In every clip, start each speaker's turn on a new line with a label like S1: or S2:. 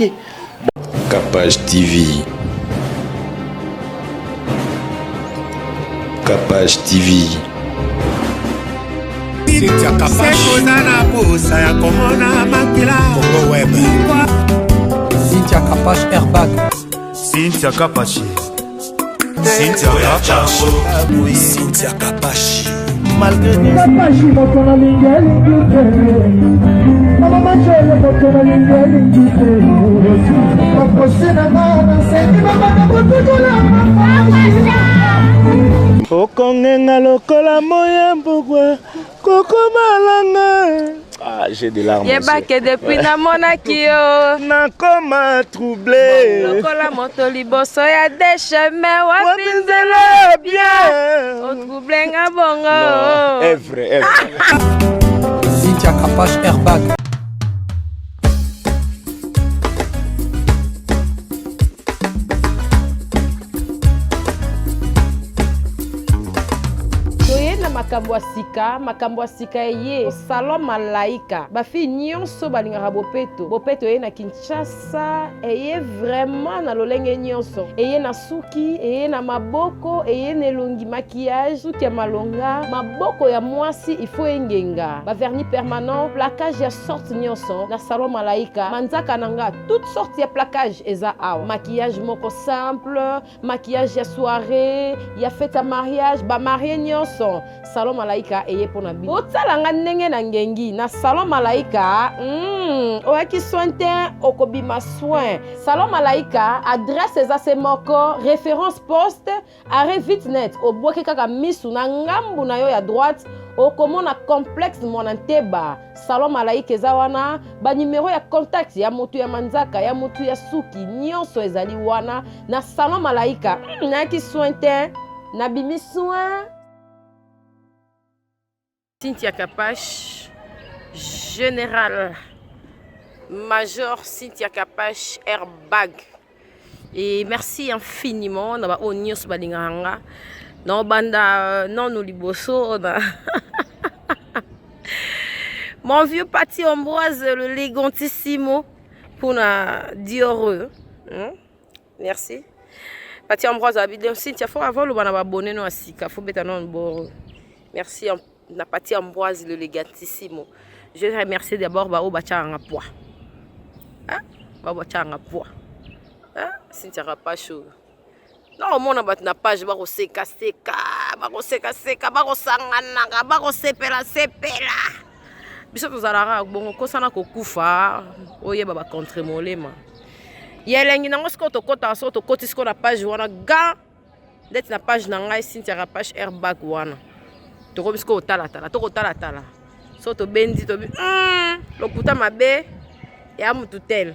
S1: Ok.
S2: Capage TV. Capage TV.
S3: Cynthia Kapash.
S4: Oza na posa ya komona makila.
S3: Congo Web.
S5: Cynthia Kapash Airbag.
S6: Cynthia Kapashi. Cynthia Kapashi.
S3: Cynthia Kapashi.
S7: Kapashi moto nalingi elingi te mama majole moto nalingi elingi te baprose na nga nasengi babanda kotukola
S1: Okongenga lokola moya mbugwa kokomalanga. Ah, j'ai des larmes.
S8: Yebake depuis namonaki yo
S1: Nakoma troublé.
S8: Lokola moto liboso ya dechemin wapi
S1: Wapi nzela ya bien.
S8: Otrouble nga bongo.
S1: Non, Evre, evre.
S5: Cynthia Kapash Airbag.
S8: Toye na makambo ya sika, makambo ya sika eye salon Malaika. Ba fille nyonso balingaka bopeto. Bopeto eye na Kinshasa, eye vraiment na lolenge nyonso. Eye na suki, eye na maboko, eye na elongi, maquillage, suki ya malonga, maboko ya mwasi il faut engenga. Ba vernis permanent, plaquage ya sorte nyonso na salon Malaika. Manzaka na nga, toute sorte ya plaquage eza awa. Maquillage moko simple, maquillage ya soirée, ya fête ya mariage, ba marie nyonso. Salon Malaika eye pona bino. Botala nga ndenge na ngengi na Salon Malaika. Oyaki soin te, okobima soin. Salon Malaika, adresse eza se moko, référence poste, arrêt vite net, obwaki kaka misu na ngambu na yo ya droite, okomona complexe Mwana Nteba. Salon Malaika eza wana, ba numero ya contact ya motu ya manzaka, ya motu ya suki, nyonso ezali wana na Salon Malaika. Nayaki soin te, nabimi soin. Cynthia Kapash, général major Cynthia Kapash Airbag. Et merci infiniment na ba oyo nyonso balingaka nga. Na banda nanu liboso na mon vieux Pati Ambroise le Legantissimo pour na Dior. Merci. Pati Ambroise abi donc Cynthia faut avant loba na ba abonné no asika faut beta non boro. Merci na Pati Ambroise le Legantissimo. Je remercie d'abord ba oyo batyaka nga poids. Hein? Ba batyaka nga poids. Hein? Cynthia Kapash oyo. Na omona bato na page bakosekaseka, bakosekaseka, bakosanganaka, bakosepela-sepela. Biso tozalaka bongo kosana kokufa, oyeba ba contre molema. Ya elengi nango sikoyo tokotaka, sikoyo tokoti sikoyo na page wana ga ndeti na page na ngai Cynthia Kapash Airbag wana. Tokomi sikoyo kotalatala, tokotalatala. So tobendi tobi, lokuta mabe ya mutu tel.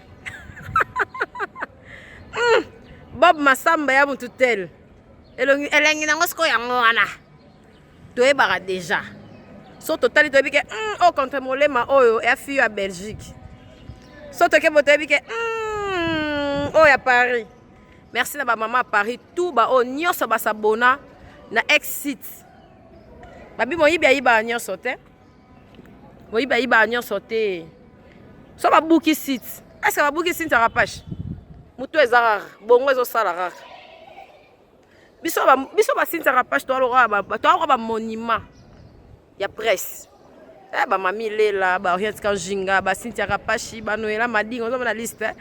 S8: Bob Masamba ya mutu tel. Elongi elengi nango sikoyo yango wana. Toyebaka déjà. So totali toyebi ke, oyo contre molema oyo ya fille ya Belgique. So toke bo toyebi ke, oyo ya Paris. Merci na ba mama ya Paris tout ba oyo nyonso ba s'abonna na ex site. Babi moyibi ayibaka nyonso te. Moyibi ayibaka nyonso te. So babuki site. Est-ce que babuki site ya Kapash? Mutu eza rare, bongo ezosala rare. Biso ba, biso ba Cynthia Kapash to aloka ba, to aloka ba monument ya presse. Ba mami Lela, ba Oriente Kanjinga, ba Cynthia Kapashi, ba Noela Madinga, ozo mona liste.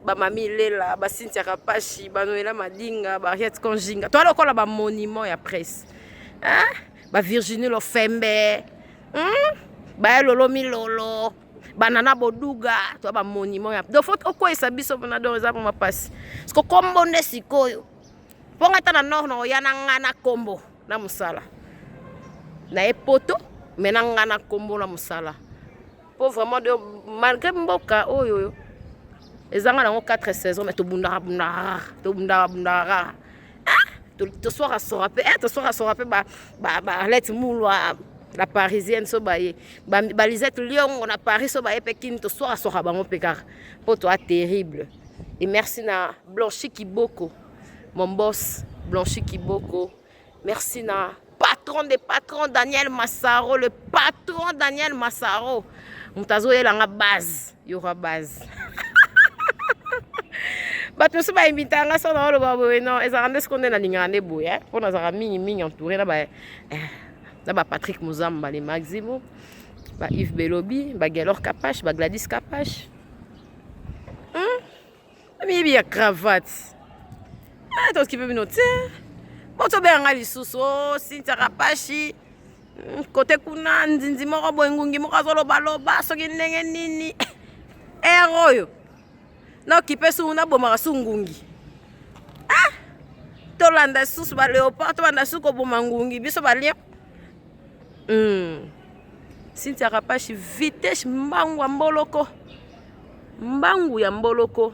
S8: Ba mami Lela, ba Cynthia Kapashi, ba Noela Madinga, ba Oriente Kanjinga. To aloka ba monument ya presse. Hein? Ba Virginie Lofembe. Ba Lolo Milolo. Banana Boduga, to ba monument ya. Donc faut okwesa biso pona donc eza mwa pasi. Parce que kombo nde sikoyo. Ponga ta na nord na oya na nga na kombo na musala. Na epoto mais na nga na kombo na musala. Po vraiment de malgré mboka oyo ezanga nango 4 saisons mais to bundaka bundaka, to bundaka bundaka. Ah, to, to soir sora pe, eh, to soir sora pe ba ba ba Arlette Moulwa la parisienne so baye ba, ba Lisette Liongo na Paris so baye pe kin to soir sora bango pe kaka. Po to a terrible. Et merci na Blanchi Kiboko, mon boss Blanchi Kiboko. Merci na patron des patrons Daniel Massaro, le patron Daniel Massaro. Moto azoyela nga base, yora base. Bato mosusu baimitaka nga so naoloba boye non, ezalaka nde siko nde nalingaka nde boye mpo nazalaka mingimingi entouré na ba eh, na ba Patrick Muzamba le Maximo, ba Yves Belobi, ba Gaylor Kapash, ba Gladys Kapash. Miyibi ya cravate. Ah, tokipe bino te. Botobenga nga lisusu oh, Cynthia Kapashi. Kote kuna nzinzi moko boye ngungi moko azolobaloba soki ndenge nini. Ere oyo naokipe su nabomaka su ngungi. Ah! Tolanda susu ba leopard, tobanda su koboma ngungi biso ba lion. Cynthia Kapashi vitesse mbangu ya mboloko. Mbangu ya mboloko.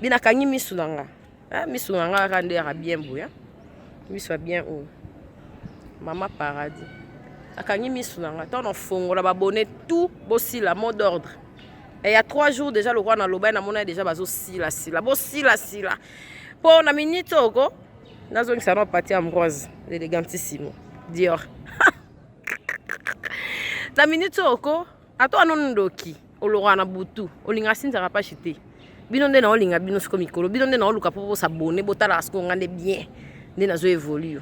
S8: Binakangi misu na nga. Ah, misu na nga kaka nde yaka bien boye. Misu ya bien oyo. Mama Paradis. Akangi misu na nga. Ntango nafongola babone tout bosila mot d'ordre. Et il y a 3 jours déjà le roi na loba na mona déjà bazo sila sila. Bosila sila. Po na minute oko nazongisa na Pati Ambroise l'élégantissimo Dior. Na minute oko ato ano ndoki olokwa na butu olinga Cynthia Kapashi te. Bino nde na olinga bino siko mikolo, bino nde na oluka po bosabone botala siko nga nde bien nde nazo évoluer.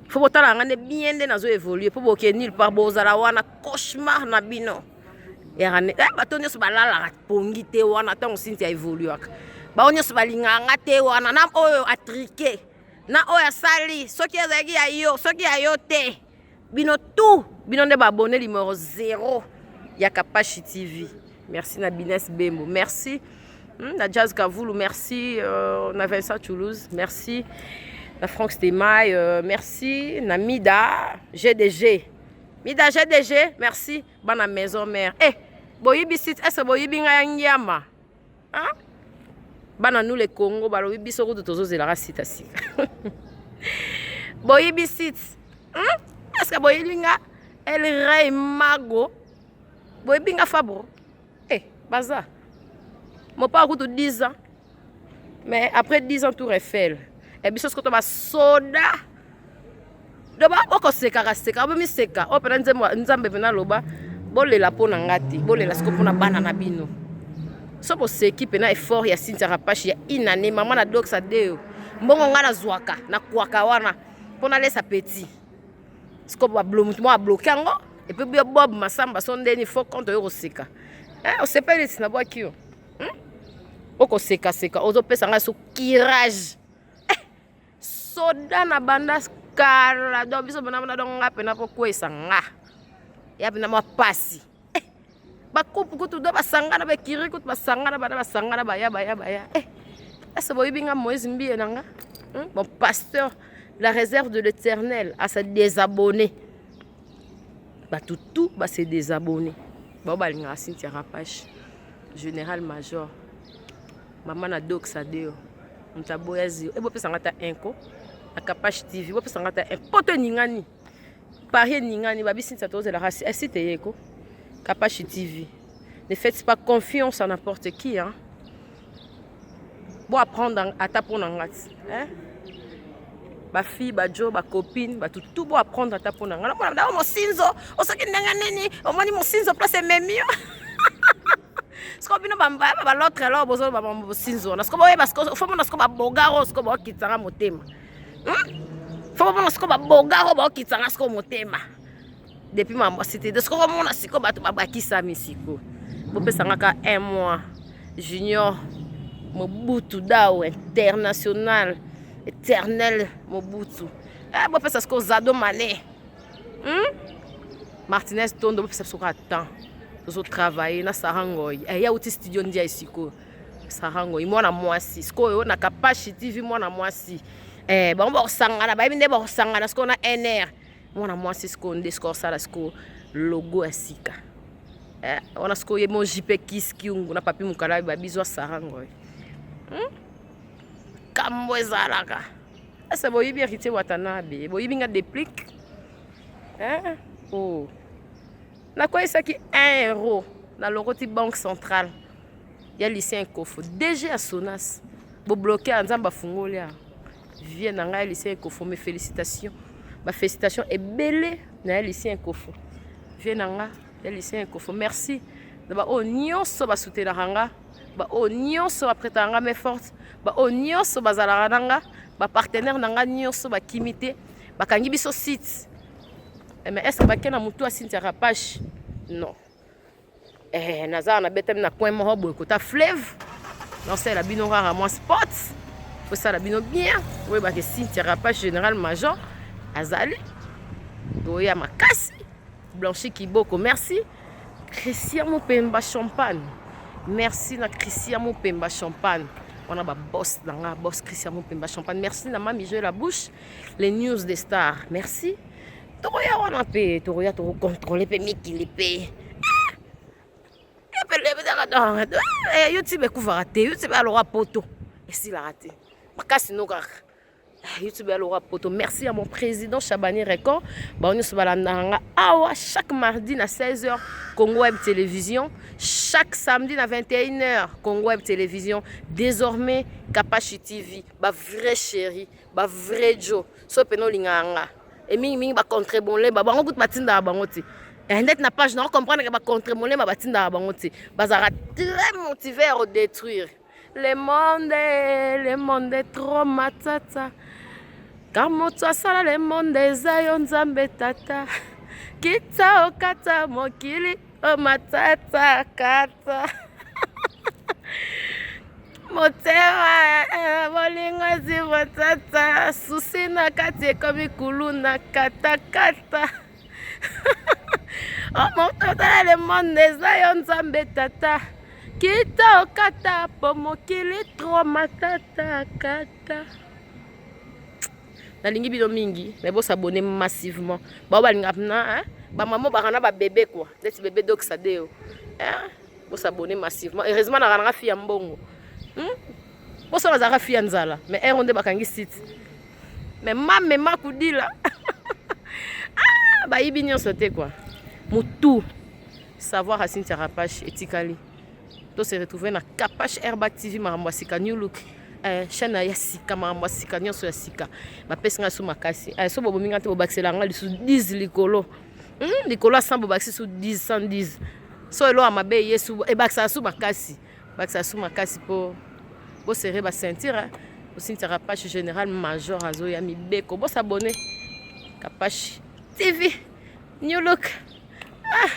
S8: Faut botala nga nde bien nde nazo évoluer po boke nulle part bozala wana cauchemar na bino. Yaka bato nyonso balalaka pongi te wana ntango Cynthia évoluaka. Bango nyonso balingaka nga te wana na oyo atrike na oyo asali soki ezalaki ya yo soki ya yo te. Bino tout bino nde babone numéro 0 ya Kapashi TV. Merci na Bines Bembo, merci na Jazz Kavulu, merci na Vincent Toulouse, merci na Franck Stemay, merci na Mida GDG. Mida GDG, merci bana maison mère. Eh, boyibi site, est-ce boyibi nga ya ngiama? Hein? Bana nous les Congo balobi biso kutu tozozelaka site ya sika. Boyibi site. Est-ce que boyibi nga El Rey Mago? Boyibi nga Fabro? Eh, baza. Mon père kutu 10 ans. Mais après 10 ans tour Eiffel. Et biso sikoto ba soda. Doba okosekaka seka, obomiseka. O pena nzambe pena loba bolela pona ngati, bolela siko pona bana na bino. So boseki pena effort ya Cynthia Kapashi ya inane mama na doxa deo. Mbongo nga na zwaka na kwaka wana pona lesa petit. Siko ba blo mutu mo bloquer yango et puis Bob Masamba so ndeni faux compte oyo koseka. Eh osepeli na bwaki yo. Okoseka seka ozopesa nga so kirage. Eh, soda na banda kala do biso bana bana do nga pena po kwesa nga. Ya pena mwa pasi. Eh, bakupu kutu do basangana ba kiri kutu basangana bana basangana baya baya baya. Eh, asa boyibi nga Moïse Mbiye na nga. Bon pasteur la réserve de l'Éternel à se désabonner. Bato tout ba se désabonner. Ba balinga Cynthia Kapashi, général major. Mama na Doxa Deo. Mtaboya zio. E bopesa nga ta inko. Na Kapashi TV bopesa nga ta un poto ningani. Paris ningani babi Cynthia tozela rasi. Esi te yeko. Kapashi TV. Ne faites pas confiance à n'importe qui hein. Bo apprendre ata pona ngati, hein? Ba fille, ba jo, ba copine, ba tout tout bo apprendre ata pona ngala. Mona da mosinzo, osoki ndenge nini, omoni mosinzo place ememi yo. Siko bino ba ba ba l'autre alors bozo ba mosinzo. Na siko boye ba siko faut mona siko ba bogaro siko ba kitanga motema. Faut mona siko ba bogaro ba kitanga siko motema. Depuis ma cité de siko mona siko bato ba bakisa misiko. Bopesa ngaka un mois. Junior Mobutu Dao international éternel Mobutu. Eh bopesa siko Zado Mané. Martinez Tondo bopesa siko temps. Tozo travailler na Sarangoy. Eh ya uti studio ndia isiko. Sarangoy mwana mwasi. Siko na Kapashi TV mwana mwasi. Eh bango bakosangana bayebi nde bakosangana siko na NR. Mwana mwasi siko nde siko sala siko logo ya sika. Eh wana siko ye mo JP Kiskiungu na papi mukala ba bizwa Sarangoy. Kambo ezalaka. Asa boyibi héritier Watanabe, boyibi nga déplique. Hein? Oh. Nakweyisaki 1 euro na lokoti banque centrale ya Lucien Kofo, DG ya Sonas. Bo bloquer ya Nzambe afungoli ya. Vie na ngai Lucien Kofo, mes félicitations. Ba félicitations ebele na ya Lucien Kofo. Vie na nga. Ya Lucien Ekofo, merci na baoyo nyonso basutenaka nga, baoyo nyonso bapretaka nga main forte, baoyo nyonso bazalaka na nga, bapartenaire na nga nyonso bakimi te, bakangi biso site. Eh, mais est ce que bake na motu ya Cynthia Rapache? Non. Eh, naza na betami na coin moko boye kota fleuve, naosalela bino kaka mwa spot osala bino bien, oyebake Cynthia Rapache général major azali toya makasi. Blanchi Kiboko, merci. Christian Mupemba Champagne, merci na Christian Mupemba Champagne. On a ba boss na nga, boss Christian Mupemba Champagne. Merci na Mami Joël la bouche, les news des stars. Merci. Tokoya wana pe, tokoya toko contrôler pe mikili pe. Ah! YouTube ekufaka te, YouTube alora poto esilaka te. Makasi no kaka. YouTube ya Laura Poto. Merci à mon président Chabani Record. Ba nyonso balandaka nga awa chaque mardi na 16h Congo Web Télévision, chaque samedi na 21h Congo Web Télévision. Désormais Kapashi TV, ba vrai chéri, ba vrai Joe. So peno lingaka nga. Et mingi mingi ba contre molema bango kutu batindaka bango te. Eh, ndeti na page na comprendre que ba contre molema batindaka bango te. Bazalaka très motivé à détruire. Le monde, le monde est trop matata. Car moto asala le monde eza yo Nzambe tata. Kita okata mokili o matata kata. Motema eh, bolingo ezi matata. Susi na kati ekomi kuluna kata kata. Oh, moto asala le monde eza yo Nzambe tata. Kita okata po mokili trop matata kata. Nalingi bino mingi, mais bo s'abonner massivement. Ba balinga na hein, ba maman ba na ba bébé quoi. Neti bébé doc sadeo. Hein? Bo s'abonner massivement. Heureusement na na fille ya mbongo. Bo so bazaka fille ya nzala, mais un nde bakangi site. Mais mame makudila. Ah, bayibi nyonso te quoi. Mutu savoir à Cynthia Rapache etikali. To se retrouver na Kapache Airbag TV makambo ya sika new look. Chaîne ya sika makambo ya sika nyonso ya sika. Bapesi nga su makasi. So bobomi nga te bobakisela nga lisusu 10 likolo. Likolo ya 100 bobakisi su 10 110. So elo ya mabe yesu ebakisaka su makasi. Bakisaka su makasi po bo serrer ba ceinture. Bo Cynthia Rapache général major azoya mibeko. Bo s'abonner Kapache TV new look. Ah,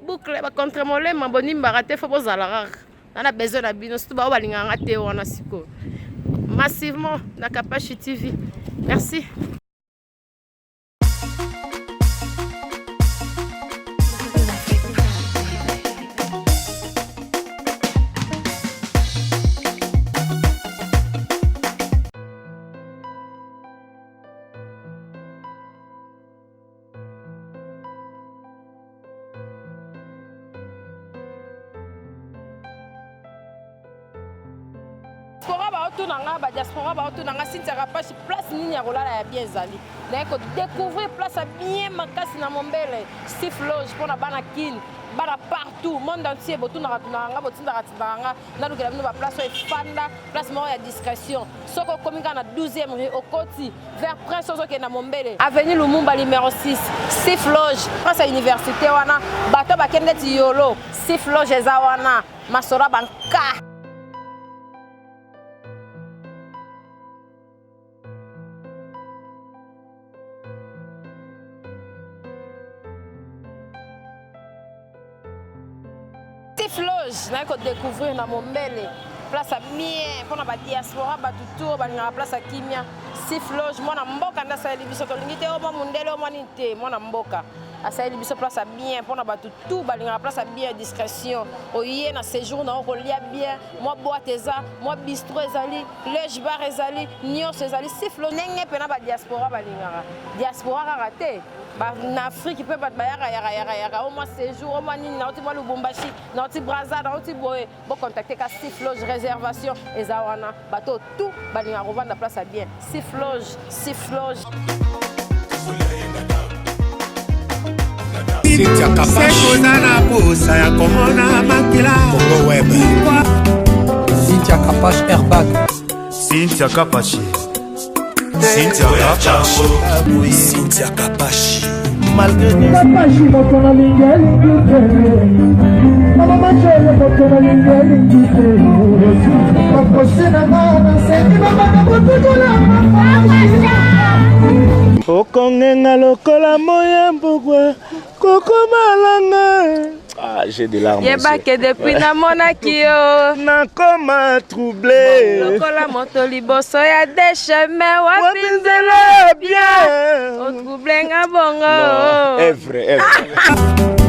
S8: boucle ba contre molema bonimbaka te fo bozala kaka na besoin na bino surtout bao balingaka nga te wana sikoyo massivement na Kapache TV. Merci. Diaspora baotuna nga, ba diaspora baotuna nga Cynthia Rapache place nini ya kolala ya bien ezali. Naye ko découvrir place ya bien makasi na Mombele, Sif Loge mpona bana Kin, bana partout monde entier botunaka tunaka nga, botindaka tindaka nga nalukela bino ba place oyo efanda, place moko ya discrétion. Soki okomi kaka na 12e rue okoti vers Prince ozokende na Mombele, avenue Lumumba numéro 6, Sif Loge, place ya université wana, bato bakende ti yolo, Sif Loge eza wana, masolo ya banka. Sif Loge naye ko découvrir na Mombele place ya bien mpona ba diaspora bato tour balingaka place ya kimia. Sif Loge mwana mboka nde asaleli biso, tolingi te omwa mundele omwa nini te, mwana mboka asaleli biso place ya bien mpona bato tout balingaka place ya bien discrétion. Oye na séjour na yo kolia bien, mwa boîte eza, mwa bistro ezali, loge bar ezali, nyonso ezali. Sif Loge ndenge mpena ba diaspora balingaka diaspora kaka te, ba na Afrique mpe bato bayaka yaka yaka yaka o mwa séjour o mwa nini, nauti mwa Lubumbashi, nauti Brazza, nauti boye, bo contacter ka Sif Loge, réservation eza wana, bato tout balingaka kovanda place ya bien. Sif Loge, Sif Loge.
S3: Cynthia Kapache.
S4: Oza na posa ya komona makila.
S3: Congo Web.
S5: Cynthia Kapache Airbag.
S6: Cynthia Kapache. Cynthia Kapache.
S3: Cynthia Kapache. Malgré nyonso.
S7: Kapashi moto nalingi elingi te. Mama Majele moto nalingi elingi te. Baprose na nga nasengi babanda kotukola.
S1: Okongenga lokola moya mbugwa kokomalanga. Ah, j'ai des larmes aux yeux.
S8: Yebake depuis namonaki yo.
S1: Nakoma troublé.
S8: Lokola moto liboso ya dechemin wapi
S1: Wapi nzela bien.
S8: Otrouble nga bongo.
S1: Non, evre, evre.